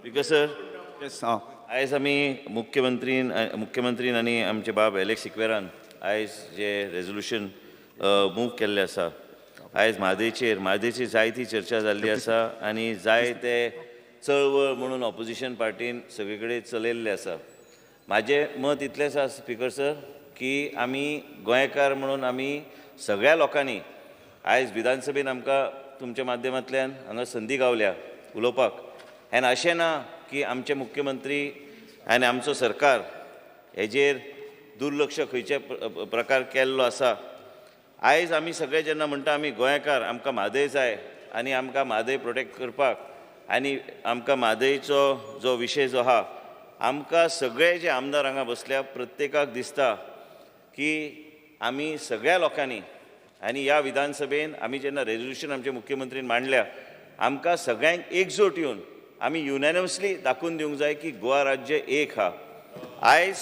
Speaker sir, येस हां. आयज आमी मुख्यमंत्रीन आनी आमचे बाब एलेक्स सिक्वेरान आयज जे रेजोल्युशन मूव केल्लें आसा, आयज म्हादयचेर म्हादयची जायती चर्चा जाल्ली आसा आनी जायते चळवळ म्हणून ऑपोजिशन पार्टीन सगळे कडेन चलयल्लें आसा. म्हाजें मत इतलेंच आसा स्पीकर सर की आमी गोंयकार म्हणून आमी सगळ्या लोकांनी आयज विधानसभेन आमकां तुमच्या माध्यमांतल्यान हांगा संदी गावल्या उलोवपाक. आनी अशें ना की आमचे मुख्यमंत्री आनी आमचो सरकार हेजेर दुर्लक्ष खंयचे प्रकार केल्लो आसा. आयज आमी सगळे जेन्ना म्हणटा आमी गोंयकार, आमकां म्हादय जाय आनी आमकां म्हादय प्रोटेक्ट करपाक आनी आमकां म्हादयचो जो विशय जो आहा, आमकां सगळे जे आमदार हांगा बसल्या प्रत्येकाक दिसता की आमी सगळ्या लोकांनी आनी ह्या विधानसभेन आमी जेन्ना रेजोल्युशन आमच्या मुख्यमंत्रीन मांडल्या, आमकां सगळ्यांक एकजूट येवन आमी युनॅनिमसली दाखोवन दिवंक जाय की गोवा राज्य एक आहा. आयज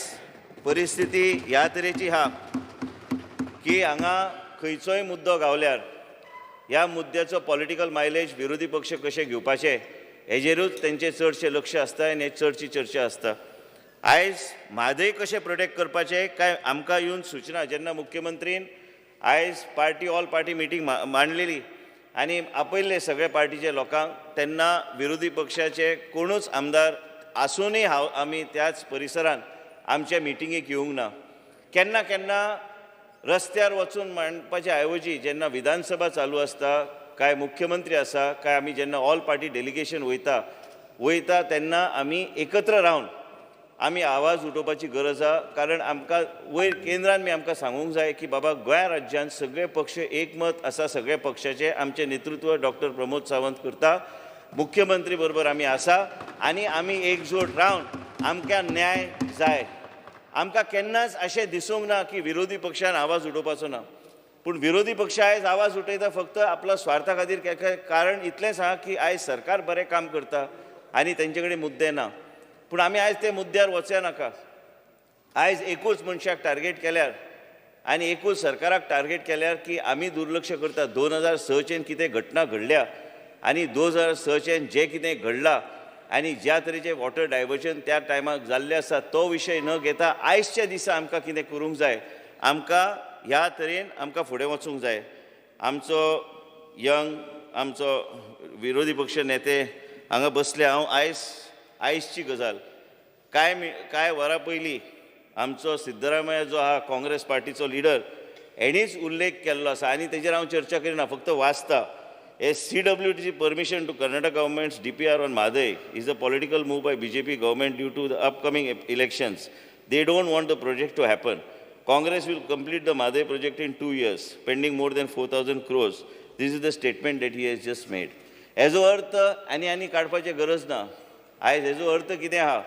परिस्थिती ह्या तरेची आहा की हांगा खंयचोय मुद्दो गावल्यार ह्या मुद्द्याचो पॉलिटिकल मायलेज विरोधी पक्ष कशें घेवपाचें हेजेरूच तेंचें चडशें लक्ष आसता आनी चडशी चर्चा आसता. आयज म्हादय कशें प्रोटेक्ट करपाचें काय आमकां येवन सुचना जेन्ना मुख्यमंत्रीन आयज पार्टी ऑल पार्टी मिटींग मांडलेली आनी आपयल्ले सगळे पार्टीचे लोकांक, तेन्ना विरोधी पक्षाचे कोणूच आमदार आसूनय हांव आमी त्याच परिसरान आमच्या मिटिंगेक येवंक ना. केन्ना केन्ना रस्त्यार वचून मांडपाचे ऐवजी जेन्ना विधानसभा चालू आसता काय मुख्यमंत्री आसा काय आमी जेन्ना ऑल पार्टी डेलिगेशन वयता वयता तेन्ना आमी एकत्र रावन आमी आवाज उठोवपाची गरज आहा. कारण आमकां वयर केंद्रान बी आमकां सांगूंक जाय की बाबा गोंया राज्यान सगळे पक्ष एकमत आसा, सगळे पक्षाचे आमचें नेतृत्व डॉक्टर प्रमोद सावंत करता, मुख्यमंत्री बरोबर आमी आसा आनी आमी एकजूट रावन आमकां न्याय जाय. आमकां केन्नाच अशें दिसूंक ना की विरोधी पक्षान आवाज उठोवपाचो ना, पूण विरोधी पक्ष आयज आवाज उठयता फक्त आपल्या स्वार्था खातीर. कारण इतलेंच आहा की आयज सरकार बरें काम करता आनी तेंचे कडेन मुद्दे ना, पूण आमी आयज ते मुद्द्यार वचया नाका. आयज एकूच मनशाक टार्गेट केल्यार आनी एकूच सरकाराक टार्गेट केल्यार की आमी दुर्लक्ष करता. 2006 कितें घटना घडल्या आनी 2006 जें कितें घडलां आनी ज्या तरेचें वॉटर डायवर्जन त्या टायमाक जाल्लें आसा तो विशय न घेता आयजच्या दिसा आमकां कितें करूंक जाय, आमकां ह्या तरेन आमकां फुडें वचूंक जाय. आमचो यंग आमचो विरोधी पक्ष नेते हांगा बसले. हांव आयज आयजची गजाल कांय वरां पयलीं आमचो सिद्धरामय्या जो आहा काँग्रेस पार्टीचो लिडर हेणीच उल्लेख केल्लो आसा आनी तेजेर हांव चर्चा करिना, फक्त वाचता. A CWTC permission to Karnataka government's DPR on Mhadei is a political move by BJP government due to the upcoming elections. They don't want the project to happen. Congress will complete the Mhadei project in 2 years, spending more than 4,000 crores. This is the statement that he has just made. हेजो अर्थ आनी आनी काडपाची गरज ना. आयज हेजो अर्थ कितें आहा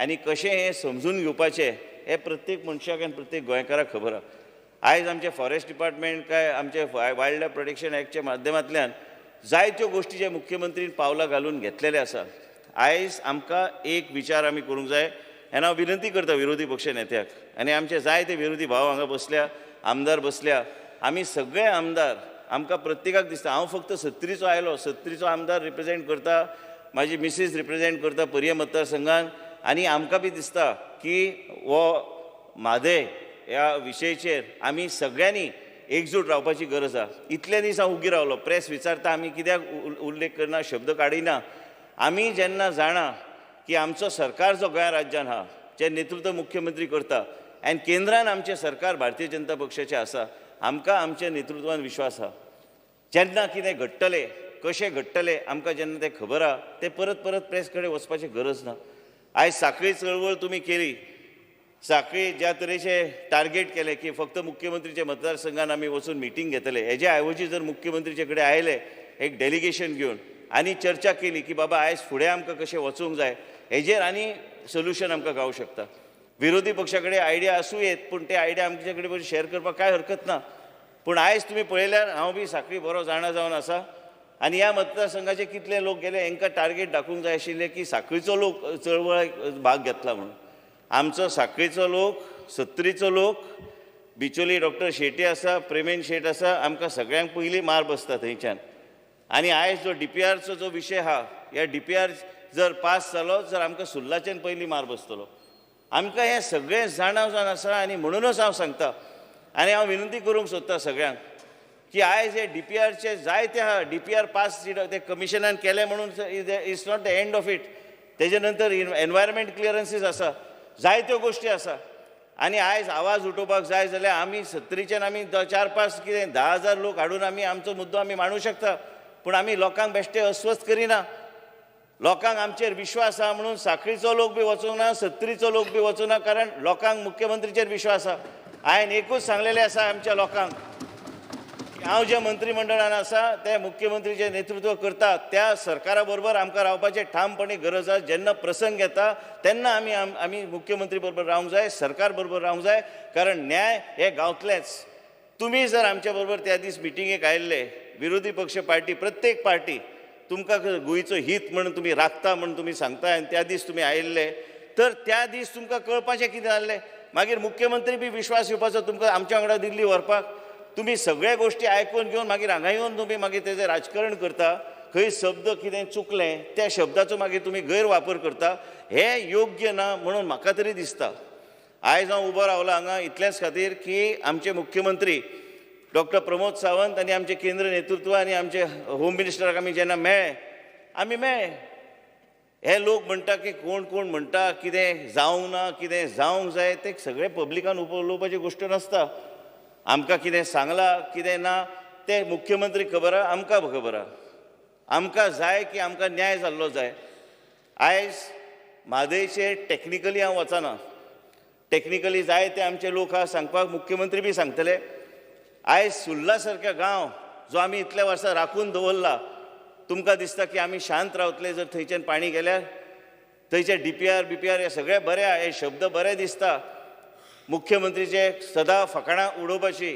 आनी कशें हें समजून घेवपाचें हें प्रत्येक मनशाक आनी प्रत्येक गोंयकाराक खबर आहा. आयज आमचें फॉरेस्ट डिपार्टमेंट काय आमचे वायल्ड लायफ प्रोटेक्शन एक्टच्या माध्यमांतल्यान जायत्यो गोश्टी जे मुख्यमंत्रीन पावलां घालून घेतलेले आसा. आयज आमकां एक विचार आमी करूंक जाय आनी हांव विनंती करता विरोधी पक्ष नेत्याक आनी आमचे जायते विरोधी भाव हांगा बसल्या, आमदार बसल्या, आमी सगळे आमदार आमकां प्रत्येकाक दिसता. हांव फक्त सत्तरीचो आयलो, सत्तरीचो आमदार रिप्रेजेंट करता, म्हाजी मिसीस रिप्रेजेंट करता पर्ये मतदारसंघान आनी आमकां बी दिसता की हो म्हादय ह्या विशयाचेर आमी सगळ्यांनी एकजूट रावपाची गरज आहा. इतले दीस हांव उगी रावलो, प्रेस विचारता आमी कित्याक उल्लेख करना, शब्द काडिना. आमी जेन्ना जाणा की आमचो सरकार जो गोंया राज्यान आहा, जें नेतृत्व मुख्यमंत्री करता आनी केंद्रान आमचें सरकार भारतीय जनता पक्षाचें आसा, आमकां आमच्या नेतृत्वान विश्वास आहा. जेन्ना कितें घडटलें, कशें घडटलें आमकां जेन्ना तें खबर आहा, तें परत परत प्रेस कडेन वचपाची गरज ना. आयज साखळी चळवळ तुमी केली, साखळी ज्या तरेचे टार्गेट केलें की फक्त मुख्यमंत्रीच्या मतदारसंघान आमी वचून मिटींग घेतले, हेजे ऐवजी जर मुख्यमंत्रीचे कडेन आयले एक डेलिगेशन घेवन आनी चर्चा केली की बाबा आयज फुडें आमकां कशें वचूंक जाय हेजेर आनी सोल्युशन आमकां गावूं शकता. विरोधी पक्षा कडेन आयडिया आसूं येत, पूण ते आयडिया आमचे कडेन शेअर करपाक कांय हरकत ना. पूण आयज तुमी पळयल्यार हांव बी साखळी बरो जाणा जावन आसा आनी ह्या मतदारसंघाचे कितले लोक गेले हेंकां टार्गेट दाखोवंक जाय आशिल्लें की साखळीचो लोक चळवळ भाग घेतला म्हणून. आमचो साखळीचो लोक, सत्तरीचो लोक, बिचोली डॉक्टर शेटी आसा, प्रेमेन शेट आसा, आमकां सगळ्यांक पयलीं मार बसता थंयच्यान. आनी आयज जो DPRचो जो विशय आहा, ह्या DPR जर पास जालो जर आमकां सुर्लाच्यान पयलीं मार बसतलो. आमकां हें सगळें जाणा जावन आसा आनी म्हणूनच हांव सांगता आनी हांव विनंती करूंक सोदता सगळ्यांक की आयज हे डीपीआरचे जायते आहा. डीपीआर पास ते कमिशनान केले म्हणून it's not the end of it. तेजे नंतर एनवायरमेंट क्लियरन्सीस आसा, जायत्यो गोश्टी आसा. आनी आयज आवाज उठोवपाक जाय जाल्यार आमी सत्तरीच्यान आमी 4-5 कितें 10,000 लोक हाडून आमी आमचो मुद्दो आमी मांडूं शकता, पूण आमी लोकांक बेश्टे अस्वस्थ करिना. लोकांक आमचेर विश्वास आहा म्हणून साखळीचो लोक बी वचूंक ना, सत्तरीचो लोक बी वचूंक ना, कारण लोकांक मुख्यमंत्रीचेर विश्वास आहा. हांवें एकूच सांगलेलें आसा आमच्या लोकांक, हांव जे मंत्रीमंडळान आसा ते मुख्यमंत्री जे नेतृत्व करता त्या सरकारा बरोबर आमकां रावपाचें ठामपणी गरज आसा. जेन्ना प्रसंग येता तेन्ना आमी आमी मुख्यमंत्री बरोबर रावंक जाय, सरकार बरोबर रावंक जाय, कारण न्याय हे गांवतलेच. तुमी जर आमच्या बरोबर त्या दीस मिटिंगेक आयिल्ले, विरोधी पक्ष पार्टी प्रत्येक पार्टी तुमकां गोंयचो हित म्हणून तुमी राखता म्हणून तुमी सांगता आनी त्या दीस तुमी आयिल्ले तर त्या दीस तुमकां कळपाचें कितें जाल्लें. मागीर मुख्यमंत्री बी विश्वास येवपाचो तुमकां आमच्या वांगडा दिल्ली व्हरपाक. तुमी सगळे गोश्टी आयकून घेवन मागीर हांगा येवन तुमी मागीर तेजें राजकारण करता. खंय शब्द कितें चुकलें त्या शब्दाचो मागीर तुमी गैरवापर करता, हें योग्य ना म्हणून म्हाका तरी दिसता. आयज हांव उबो रावला हांगा इतलेंच खातीर की आमचे मुख्यमंत्री डॉक्टर प्रमोद सावंत आनी आमचे केंद्र नेतृत्व आनी आमचे होम मिनिस्टराक आमी जेन्ना मेळ्ळे, आमी मेळ्ळे. हे लोक म्हणटा की कोण कोण म्हणटा कितें जावंक ना, कितें जावंक जाय, तें सगळें पब्लिकान उलोवपाची गोश्ट नासता. आमकां कितें सांगलां कितें ना तें मुख्यमंत्री खबर आहा, आमकां खबर आहा. आमकां जाय की आमकां न्याय जाल्लो जाय. आयज म्हादयचेर टॅक्निकली हांव वचना, टॅक्निकली जाय ते आमचे लोक आहा सांगपाक, मुख्यमंत्री बी सांगतले. आयज सुर्ला सारक्या गांव जो आमी इतल्या वर्सां राखून दवरला, तुमकां दिसता की आमी शांत रावतले जर थंयच्यान पाणी गेल्यार? थंयचे डीपीआर बीपीआर हे सगळे बरे आहा, हे शब्द बरे दिसता. मुख्यमंत्रीचे सदां फकाणां उडोवपाची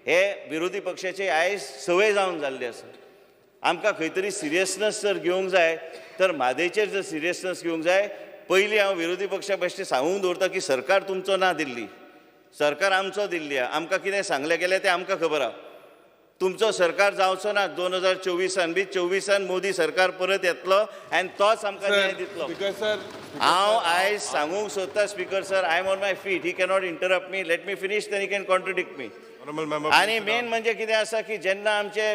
हे विरोधी पक्षाचे आयज संवय जावन जाल्ली आसा. आमकां खंय तरी सिरियसनस जर घेवंक जाय तर म्हादयचेर जर सिरियसनस घेवंक जाय, पयलीं हांव विरोधी पक्षा बेश्टें सांगूंक दवरता की सरकार तुमचो ना दिल्ली, सरकार आमचो दिल्ली आहा. आमकां कितें सांगलें गेलें तें आमकां खबर आहा. तुमचो सरकार जावचो ना 2024 बी, 24 मोदी सरकार परत येतलो आनी तोच आमकां न्याय दितलो. हांव आयज सांगूंक सोदता speaker sir, I am on my feet, he cannot interrupt me, let me finish, then he can contradict me. आनी मेन म्हणजे कितें आसा की जेन्ना आमचे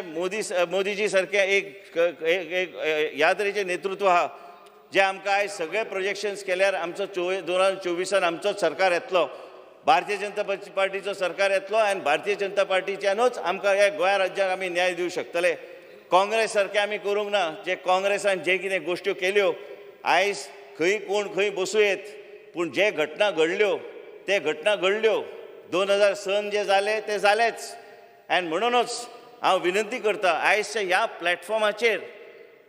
मोदीजी सारके एक ह्या तरेचें नेतृत्व आहा जे आमकां आयज सगळे प्रोजेक्शन्स केल्यार आमचो 2024 आमचोच सरकार येतलो, भारतीय जनता पार्टीचो सरकार येतलो आनी भारतीय जनता पार्टीच्यानूच आमकां ह्या गोंया राज्याक आमी न्याय दिवं शकतले. काँग्रेस सारकें आमी करूंक ना. जे काँग्रेसान जे कितें गोश्ट्यो केल्यो, आयज खंय कोण खंय बसूं येत, पूण जे घटना घडल्यो ते घटना घडल्यो. 2000 जे जाले ते जालेच. आनी म्हणूनच हांव विनंती करता आयजच्या ह्या प्लॅटफॉर्माचेर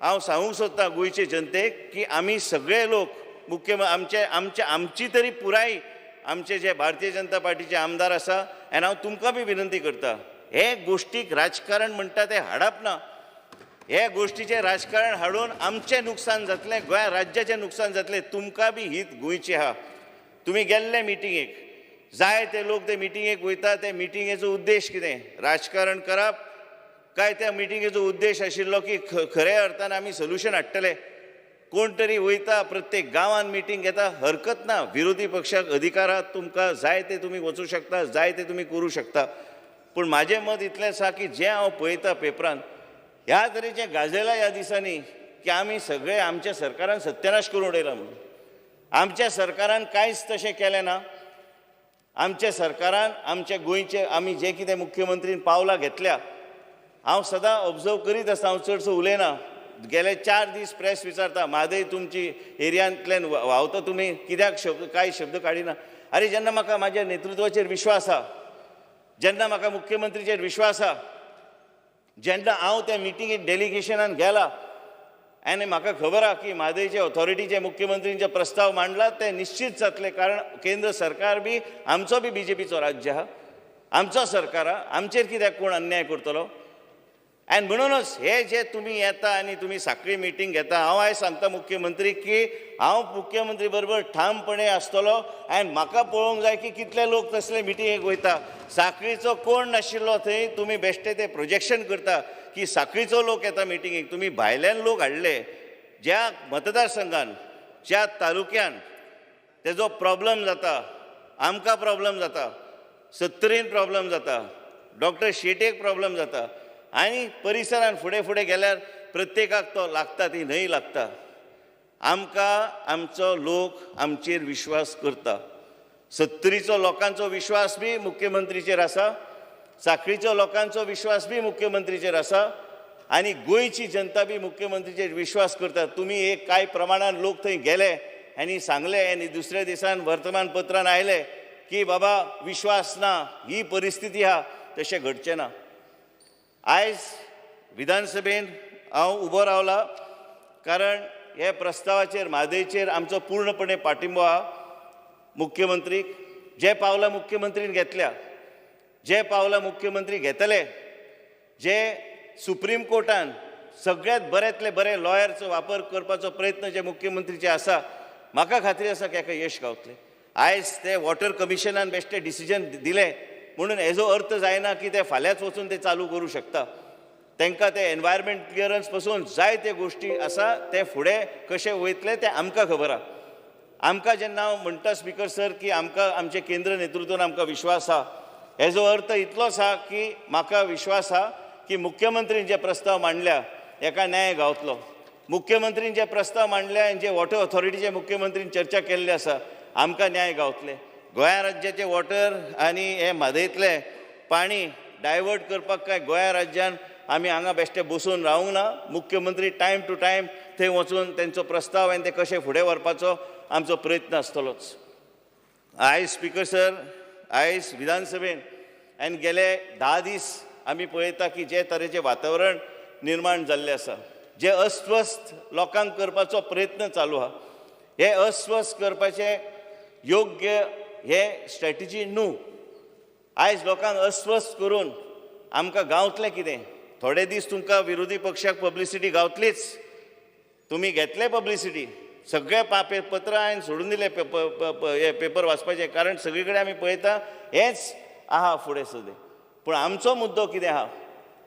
हांव सांगूंक सोदता गोंयचे जनतेक की आमी सगळे लोक मुख्य आमचे आमचे आमची तरी पुराय आमचे जे भारतीय जनता पार्टीचे आमदार आसा, आनी हांव तुमकां बी विनंती करता, हे गोश्टीक राजकारण म्हणटा तें हाडप ना. हे गोश्टीचें राजकारण हाडून आमचें नुकसान जातलें, गोंया राज्याचें नुकसान जातलें. तुमकां बी हीत गोंयची आहा. तुमी गेल्ले मिटिंगेक, जाय ते लोक ते मिटिंगेक वयता, ते मिटिंगेचो उद्देश कितें? राजकारण करप काय त्या मिटिंगेचो उद्देश आशिल्लो की खऱ्या अर्थान आमी सोल्युशन हाडटले? कोण तरी वयता प्रत्येक गांवान मिटींग घेता, हरकत ना. विरोधी पक्षाक अधिकार आहा, तुमकां जाय ते तुमी वचूं शकता, जाय ते तुमी करूं शकता. पूण म्हाजें मत इतलें आसा की जें हांव पळयता पेपरान ह्या तरेचें गाजयलां ह्या दिसांनी की आमी सगळे आमच्या सरकारान सत्यानाश करून उडयला म्हणून. आमच्या सरकारान कांयच तशें केलें ना. आमच्या सरकारान आमच्या गोंयचे आमी जे कितें मुख्यमंत्रीन पावलां घेतल्या, हांव सदां ऑब्जर्व करीत आसता, हांव चडसो उलयना. गेले 4 दीस प्रेस विचारता, म्हादय तुमची एरियांतल्यान व्हांवता, तुमी कित्याक शब्द कांय शब्द काडिना? अरे जेन्ना म्हाका म्हाज्या नेतृत्वाचेर विश्वास आहा, जेन्ना म्हाका मुख्यमंत्रीचेर विश्वास आहा, जेन्ना हांव त्या मिटिंगेक डेलिगेशनान गेला आनी म्हाका खबर आहा की म्हादयचे ऑथॉरिटीचे मुख्यमंत्रींचे प्रस्ताव मांडला ते निश्चित जातले, कारण केंद्र सरकार बी आमचो बी बीजेपीचो राज्य आहा, आमचो सरकार आहा, आमचेर कित्याक कोण अन्याय करतलो? आनी म्हणूनच हे जे तुमी येता आनी तुमी साखळी मिटींग घेता, हांव आयज सांगता मुख्यमंत्री की हांव मुख्यमंत्री बरोबर ठामपणे आसतलो आनी म्हाका पळोवंक जाय की कितले लोक तसले मिटिंगेक वयता. साखळीचो कोण नाशिल्लो थंय, तुमी बेश्टे ते प्रोजेक्शन करता की साखळीचो लोक येता मिटिंगेक. तुमी भायल्यान लोक हाडले, ज्या मतदारसंघान, ज्या तालुक्यान तेजो प्रॉब्लम जाता, आमकां प्रॉब्लम जाता, सत्तरीन प्रॉब्लम जाता, डॉक्टर शेटयेक प्रॉब्लम जाता आनी परिसरान फुडें फुडें गेल्यार प्रत्येकाक तो लागता, ती न्हंय लागता. आमकां आमचो लोक आमचेर विश्वास करता. सत्तरीचो लोकांचो विश्वास बी मुख्यमंत्रीचेर आसा, साखळीचो लोकांचो विश्वास बी मुख्यमंत्रीचेर आसा आनी गोंयची जनता बी मुख्यमंत्रीचेर विश्वास करता. तुमी एक कांय प्रमाणान लोक थंय गेले आनी सांगले आनी दुसऱ्या दिसान वर्तमानपत्रान आयले की बाबा विश्वास ना, ही परिस्थिती आहा, तशें घडचें ना. आयज विधानसभेन हांव उबो रावला कारण हे प्रस्तावाचेर, म्हादयचेर आमचो पूर्णपणे पाठिंबो आहा. मुख्यमंत्रीक जे पावलां मुख्यमंत्रीन घेतल्या, जे पावलां मुख्यमंत्री घेतले, जे सुप्रीम कोर्टान सगळ्यांत बऱ्यांतले बरे लॉयरचो वापर करपाचो प्रयत्न जे मुख्यमंत्रीचे आसा, म्हाका खात्री आसा की हाका यश गावतलें. आयज ते वॉटर कमिशनान बेश्टे डिसिजन दिलें म्हणून हेजो अर्थ जायना की ते फाल्यांच वचून ते चालू करूं शकता. तांकां ते एनवायरमेंट क्लियरन्स पसून जाय ते गोश्टी आसा, ते फुडें कशें वयतले तें आमकां खबर आहा. आमकां जेन्ना हांव म्हणटा स्पिकर सर की आमकां आमचें केंद्र नेतृत्वान आमकां विश्वास आहा, हेजो अर्थ इतलोच आहा की म्हाका विश्वास आहा की मुख्यमंत्रीन जे प्रस्ताव मांडल्या हेका न्याय गावतलो. मुख्यमंत्रीन जे प्रस्ताव मांडल्या आनी जे वॉटर ऑथॉरिटीचे मुख्यमंत्रीन चर्चा केल्ली आसा, आमकां न्याय गावतले. गोंया राज्याचे वॉटर आनी हे म्हादयतलें पाणी डायवर्ट करपाक काय गोंया राज्यान आमी हांगा बेश्टे बसून रावूंक ना. मुख्यमंत्री टायम टू टायम थंय वचून तेंचो प्रस्ताव आनी ते कशें फुडें व्हरपाचो आमचो प्रयत्न आसतलोच. आयज स्पिकर सर, आयज विधानसभेन आनी गेले 10 दीस आमी पळयता की जे तरेचें वातावरण निर्माण जाल्लें आसा, जे अस्वस्थ लोकांक करपाचो प्रयत्न चालू आहा, हे अस्वस्थ करपाचें योग्य हे स्ट्रॅटेजी न्हू. आयज लोकांक अस्वस्थ करून आमकां गावतलें कितें? थोडे दीस तुमकां विरोधी पक्षाक पब्लिसिटी गावतलीच, तुमी घेतले पब्लिसिटी, सगळे पत्रां हांवें सोडून दिले हे पेपर वाचपाचे, कारण सगळी कडेन आमी पळयता हेंच आहा फुडें सगळें. पूण आमचो मुद्दो कितें आहा,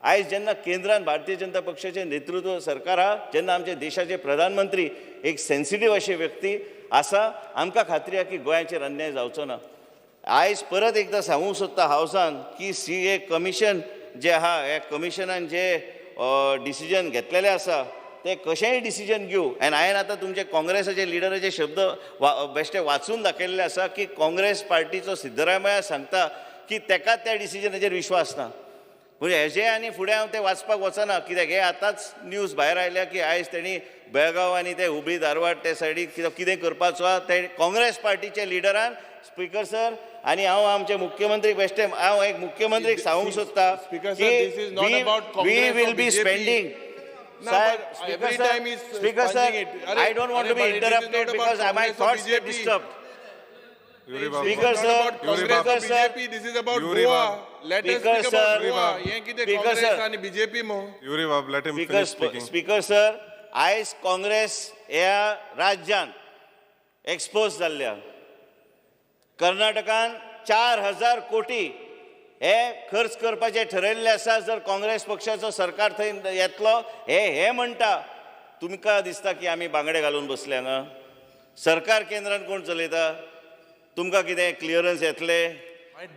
आयज जेन्ना केंद्रान भारतीय जनता पक्षाचें नेतृत्व सरकार आहा, जेन्ना आमचे देशाचे प्रधानमंत्री एक सेन्सिटीव अशी व्यक्ती आसा, आमकां खात्री आहा की गोंयाचेर अन्याय जावचो ना. आयज परत एकदां सांगूंक सोदता हावसान की CA commission जे आहा, ह्या कमिशनान जे डिसिजन घेतलेलें आसा ते कशेंय डिसिजन घेवं. आनी हांवें आतां तुमचे काँग्रेसाचे लिडराचे शब्द बेश्टे वाचून दाखयल्ले आसा की काँग्रेस पार्टीचो सिद्धरामय्या सांगता की तेका त्या डिसिजनाचेर विश्वास ना. म्हणजे हेजे आनी फुडें हांव तें वाचपाक वचना, कित्याक हे आतांच न्यूज भायर आयल्या की आयज तेणी बेळगांव आनी ते हुबळी धारवाड ते सायडीक कितें करपाचो आहा ते काँग्रेस पार्टीच्या लिडरान. स्पिकर सर, आनी हांव आमचे मुख्यमंत्री बेश्टे हांव एक मुख्यमंत्रीक सांगूंक सोदता की we will be spending. Speaker sir, speaker sir, I don't want to be interrupted because my thoughts get disturbed. Speaker sir, speaker sir, this is about Goa. Let us speak about Goa. हें कितें काँग्रेस आनी BJP मो? युरी बाब, let him finish speaking. Speaker sir, आयज काँग्रेस ह्या राज्यान expose जाल्ल्या. कर्नाटकान 4000 कोटी हे खर्च करपाचे ठरयल्ले आसा. जर काँग्रेस पक्षाचो सरकार थंय येतलो हे हे म्हणटा, तुमकां दिसता की आमी बांगडे घालून बसले हांगा? सरकार केंद्रान कोण चलयता? तुमकां कितें क्लियरन्स येतले?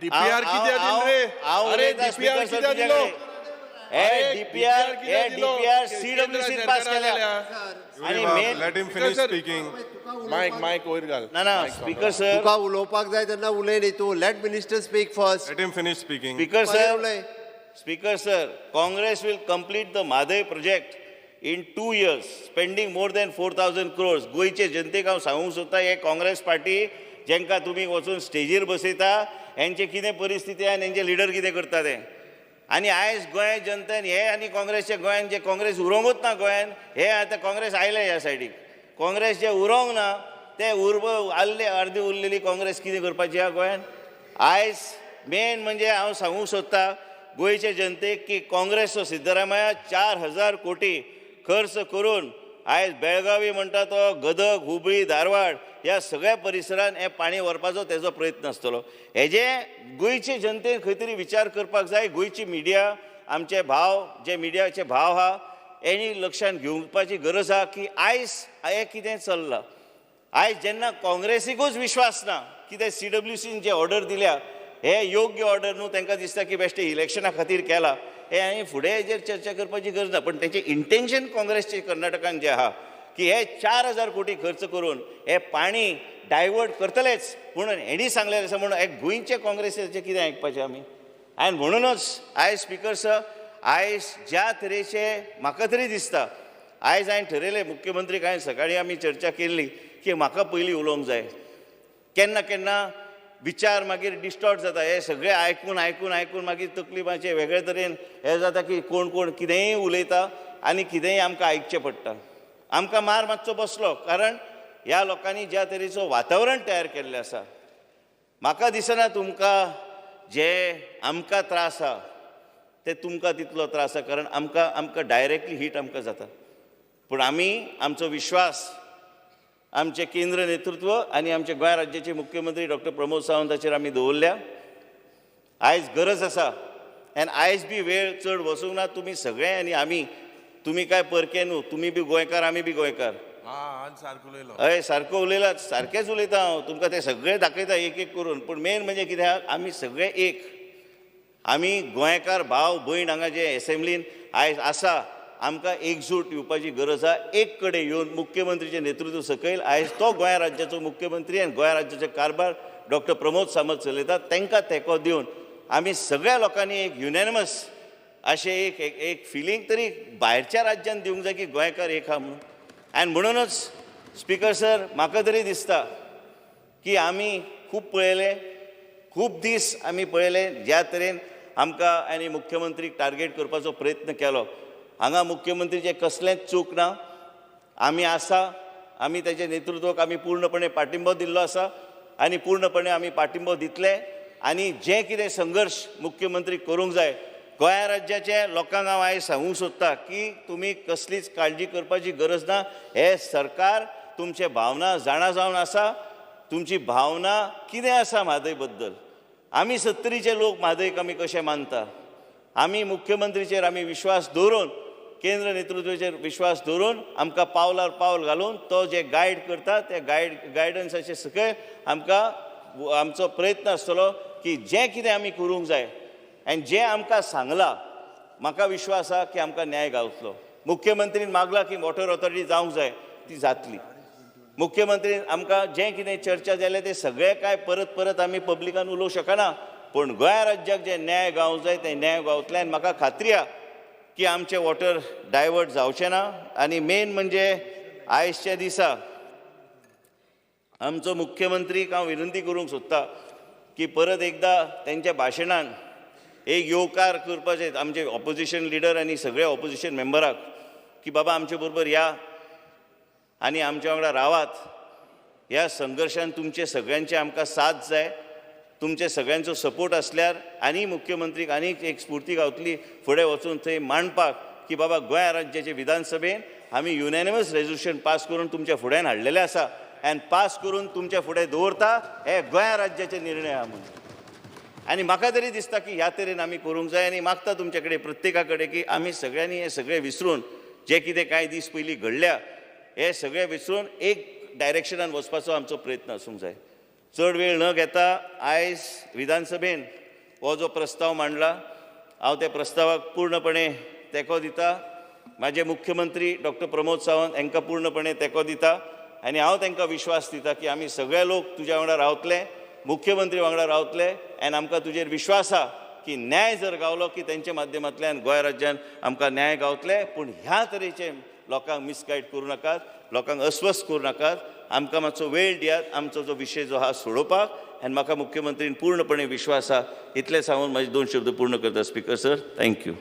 डीपीआर कित्याक दिलो रे? अरे डीपीआर कित्याक दिलो? हे डीपीआर, हे डीपीआर CWC पास केल्या. आनी main let him finish speaking. Mic mic वयर घाल. ना ना स्पीकर सर, तुका उलोवपाक जाय तेन्ना उलय न्ही तूं. Let minister speak first. Let him finish speaking. Speaker sir, speaker sir, Congress will complete the Mhadei project in 2 years, spending more than 4000 crores. गोंयचे जनतेक हांव सांगूंक सोदता, हे काँग्रेस पार्टी जेंकां तुमी वचून स्टेजीर बसयता, हेंचे कितें परिस्थिती आनी हेंचे लिडर कितें करता ते. आनी आयज गोंय जनतेन हे आनी काँग्रेसचे गोंयान जे काँग्रेस उरोंकूच ना गोंयान, हे आतां काँग्रेस आयले ह्या सायडीक, काँग्रेस जे उरोंक ना ते उर्ब आल्ले अर्दी उरलेली काँग्रेस कितें करपाची आहा गोंयान? आयज मेन म्हणजे हांव सांगूंक सोदता गोंयचे जनतेक की काँग्रेसचो सिद्धरामय्या 4000 कोटी खर्च करून आयज बेळगावी म्हणटा तो गदग, हुबळी, धारवाड ह्या सगळ्या परिसरान हें पाणी व्हरपाचो तेजो प्रयत्न आसतलो. हेजे गोंयचे जनतेन खंय तरी विचार करपाक जाय. गोंयची मिडिया, आमचे भाव जे मिडियाचे भाव आहा हेणी लक्षांत घेवपाची गरज आहा की आयज हें कितें चल्लां. आयज जेन्ना काँग्रेसीकूच विश्वास ना की ते CWCन जे ऑर्डर दिल्या हे योग्य ऑर्डर न्हू, तांकां दिसता की बेश्टे इलेक्शना खातीर केला, हे आनी फुडें हेजेर चर्चा करपाची गरज ना. पण तेचें इंटेन्शन काँग्रेसचें कर्नाटकान जें आहा की हे 4,000 कोटी खर्च करून हे पाणी डायवर्ट करतलेच म्हणून हेणी सांगलेलें आसा, म्हणून हे गोंयचे काँग्रेसीचें कितें आयकपाचें आमी. आनी म्हणूनच आयज स्पिकर सर, आयज ज्या तरेचे म्हाका तरी दिसता, आयज हांवें ठरयलें मुख्यमंत्रीक हांवें सकाळीं आमी चर्चा केल्ली की म्हाका पयलीं उलोवंक जाय. केन्ना केन्ना विचार मागीर डिस्टॉर्ट जाता, हे सगळें आयकून आयकून आयकून मागीर तकली मातशें वेगळे तरेन हें जाता की कोण कोण कितेंय उलयता आनी कितेंय आमकां आयकचें पडटा. आमकां मार मातसो बसलो कारण ह्या लोकांनी ज्या तरेचो वातावरण तयार केल्लें आसा, म्हाका दिसना तुमकां जे आमकां त्रास आहा ते तुमकां तितलो त्रास आहा, कारण आमकां आमकां डायरेक्टली हीट आमकां जाता. पूण आमी आमचो विश्वास आमचें केंद्र नेतृत्व आनी आमचे गोंय राज्याचे मुख्यमंत्री डॉक्टर प्रमोद सावंताचेर आमी दवरल्या. आयज गरज आसा आनी आयज बी वेळ चड वचूंक ना. तुमी सगळे आनी आमी, तुमी काय परके न्हू, तुमी बी गोंयकार आमी बी गोंयकार. हय, सारको उलयला, सारकेंच उलयता हांव, तुमकां ते सगळे दाखयता एक एक करून. पूण मेन म्हणजे कितें आहा, आमी सगळे एक, आमी गोंयकार भाव भयण हांगा जे एसेंब्लीन आयज आसा, आमकां एकजूट येवपाची गरज आहा. एक कडेन येवन मुख्यमंत्रीचें नेतृत्व सकयल आयज तो गोंय राज्याचो मुख्यमंत्री आनी गोंय राज्याचो कारभार डॉक्टर प्रमोद सावंत चलयता, तांकां तेंको दिवन आमी सगळ्या लोकांनी एक युनॅनिमस अशें एक एक फिलींग तरी भायरच्या राज्यान दिवंक जाय की गोंयकार एक आहा म्हणून. आनी म्हणूनच स्पिकर सर, म्हाका तरी दिसता की आमी खूब पळयलें, खूब दीस आमी पळयले ज्या तरेन आमकां आनी मुख्यमंत्रीक टार्गेट करपाचो प्रयत्न केलो. हांगा मुख्यमंत्रीचें कसलेंच चूक ना, आमी आसा, आमी तेजे नेतृत्वाक आमी पूर्णपणे पाठिंबो दिल्लो आसा आनी पूर्णपणे आमी पाठिंबो दितले. आनी जे कितें संघर्श मुख्यमंत्री करूंक जाय गोंया राज्याचे लोकांक हांव आयज सांगूंक सोदता की तुमी कसलीच काळजी करपाची गरज ना. हें सरकार तुमचे भावना जाणा जावन आसा, तुमची भावना कितें आसा म्हादय बद्दल. आमी सत्तरीचे लोक म्हादयक आमी कशें मानता, आमी मुख्यमंत्रीचेर आमी विश्वास दवरून, केंद्र नेतृत्वाचेर विश्वास दवरून आमकां पावलार पावल घालून तो जे गायड करता त्या गायडन्साचे सकयल आमकां आमचो प्रयत्न आसतलो की जें कितें आमी करूंक जाय आनी जें आमकां सांगलां, म्हाका विश्वास आहा की आमकां न्याय गावतलो. मुख्यमंत्रीन मागलां की वॉटर ऑथॉरिटी जावंक जाय, ती जातली. मुख्यमंत्रीन आमकां जें कितें चर्चा जाल्या तें सगळें कांय परत परत आमी पब्लिकान उलोवंक शकना, पूण गोंय राज्याक जे न्याय गावंक जाय ते न्याय गावतले. आनी म्हाका खात्री आहा की आमचें वॉटर डायवर्ट जावचें ना. आनी मेन म्हणजे आयजच्या दिसा आमचो मुख्यमंत्रीक हांव विनंती करूंक सोदता की परत एकदां तेंच्या भाशणान एक येवकार करपाचें आमचे ऑपोजिशन लिडर आनी सगळे ऑपोजिशन मेंबराक की बाबा आमचे बरोबर या आनी आमच्या वांगडा रावात. ह्या संघर्शान तुमचे सगळ्यांचे आमकां साथ जाय, तुमचे सगळ्यांचो सपोर्ट आसल्यार आनी मुख्यमंत्रीक आनीक एक स्फूर्ती गावतली फुडें वचून थंय मांडपाक की बाबा गोंय राज्याचे विधानसभेन आमी युनॅनिमस रेजोल्युशन पास करून तुमच्या फुड्यान हाडलेलें आसा आनी पास करून तुमच्या फुडें दवरता, हे गोंय राज्याचे निर्णय आहा म्हणून. आनी म्हाका तरी दिसता की ह्या तरेन आमी करूंक जाय. आनी मागता तुमचे कडेन प्रत्येका कडेन की आमी सगळ्यांनी हें सगळें विसरून जे कितें कांय दीस पयलीं घडल्या हे सगळें विसरून एक डायरेक्शनान वचपाचो आमचो प्रयत्न आसूंक जाय. चड वेळ न घेता आयज विधानसभेन हो जो प्रस्ताव मांडला, हांव त्या प्रस्तावाक पूर्णपणे तेंको दिता. म्हाजे मुख्यमंत्री डॉक्टर प्रमोद सावंत हांकां पूर्णपणे तेंको दिता आनी हांव तांकां विश्वास दिता की आमी सगळे लोक तुज्या वांगडा रावतले, मुख्यमंत्री वांगडा रावतले आनी आमकां तुजेर विश्वास आहा की न्याय जर गावलो की तेंच्या माध्यमांतल्यान गोंय राज्यान आमकां न्याय गावतले. पूण ह्या तरेचे लोकांक मिसगायड करूं नाकात, लोकांक अस्वस्थ करूं नाकात, आमकां मातसो वेळ दियात आमचो जो विशय जो आहा सोडोवपाक. आनी म्हाका मुख्यमंत्रीन पूर्णपणे विश्वास आहा. इतलें सांगून म्हाजे 2 शब्द पूर्ण करता स्पीकर सर. Thank you.